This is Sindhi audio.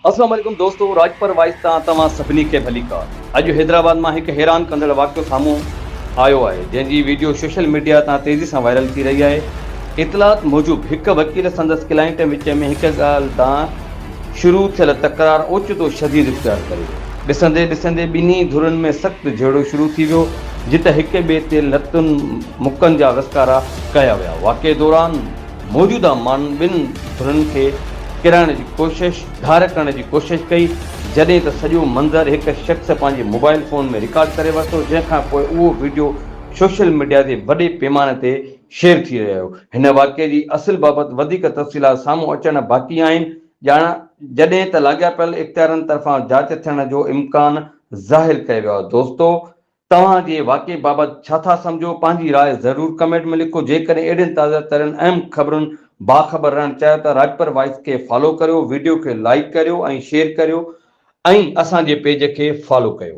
السلام عليڪم دوستو راڄپر وائس تان توهان سڀني کي ڀليڪار اڄ حيدرآباد مان هڪ حيران ڪندڙ واقعو سامهون آيو آهي جنهن جي ويڊيو سوشل ميڊيا تان تيزي سان وائرل ٿي رهي آهي اطلاعات موجب هڪ وڪيل سندس ڪلائنٽ وچ ۾ هڪ ڳالهه تان شروع ٿيل تڪرار اوچتو شديد اختيار ڪري ويو ڏسندي ڏسندي ٻنهي ڌرين ۾ سخت جهيڙو شروع ٿي ويو جت هڪ ٻئي تي لتن مڪن جا وسڪارا ڪيا ويا واقعي دوران موجوده ماڻهن ٻن ڌرين کي ڪيرائڻ جي ڪوشش ڌار ڪرڻ جي ڪوشش ڪئي، جڏهن ته سڄو منظر هڪ شخص پنهنجي موبائل فون ۾ رڪارڊ ڪري ورتو، جنهن کان پوء اهو وڊيو سوشل ميڊيا تي وڏي پيماني تي شيئر ٿي رهيو آهي. هن واقعي جي اصل بابت وڌيڪ تفصيلات سامهون اچڻ باقي آهن، ڄاڻ جڏهن ته لاڳاپيل اختيارن طرفان جاچ ٿيڻ جو امڪان ظاهر ڪيو ويو آهي. دوستو! توهان جي واقعي بابت ڇا ٿا سمجهو؟ پنهنجي راء ضرور ڪمينٽ ۾ لکو. جيڪڏهن اهڙين تازه ترين اهم خبرن باخبر رهڻ چاهيو ته راڄپر وائس کي فالو ڪريو، وڊيو کي لائيڪ ڪريو ۽ شيئر ڪريو ۽ اسان جي پيج کي فالو ڪيو.